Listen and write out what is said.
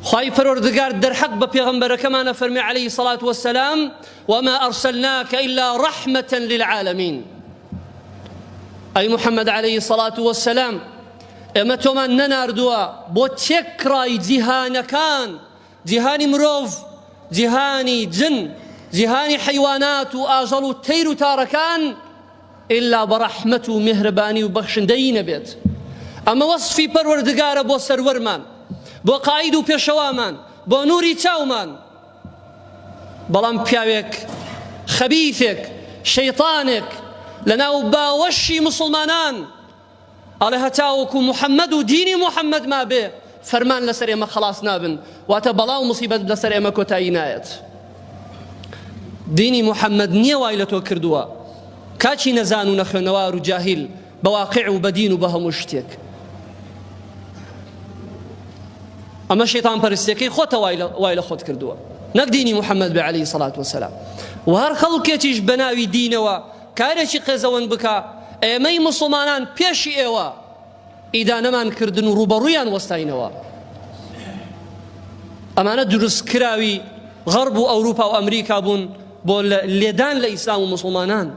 خوای پەروەردگار دەرحەق بە پێغەمبەرەکەمان ئەفەرمێ عەلەیهی سەڵات وەسەلام وما ئەرسەلناکە ئیلا ڕەحمەة للعالمین. ئەی محەممەد عەلەیهی سەڵات وەسەلام ئێمە تۆمان نەناردووە بۆ تێکڕای جیهانەکان، جیهانی مرۆڤ، جیهانی جن، جیهانی حەیوانات و ئاژەڵ و تەیر و تارەکان، ئیلا بە ڕەحمەت و میهرەبانی و بەخشندەیی نەبێت. ئەمە وەسفی پەروەردگارە بۆ سەروەرمان، بۆ قائید و پێشەوامان، بۆ نوری چاومان. بەڵام پیاوێک، خەبیثێک، شەیتانێک لەناو باوەشی موسڵمانان ئەڵێ هەتاوەکو محەممەد و دینی محەممەد مابێ فەرمان لەسەر ئێمە خەڵاس نابن، واتە بەڵا و موسیبەت لەسەر ئێمە کۆتایی نایەت. دینی محەممەد نییە وای لە تۆ کردووە کاکی نەزان و نەخوێنەوار و جاهیل بە واقع و بە دین و بە هەموو شتێک. ئەمە شەیتان پەرستیەکەی خۆتە وای لە خۆت کردووە نەک دینی محەممەد بێ عەلەیهی سەڵات وەسەلام. و هەر خەڵکێکیش بە ناوی دینەوە کارێکی قێزەون بکا ئێمەی موسڵمانان پێشی ئێوە ئیدانەمان کردن و ڕووبەڕوویان وەستاینەوە. ئەمانە دروستکراوی غەرب و ئەوروپا و ئەمریکا بوون بۆ لێدان لە ئیسلام و موسڵمانان.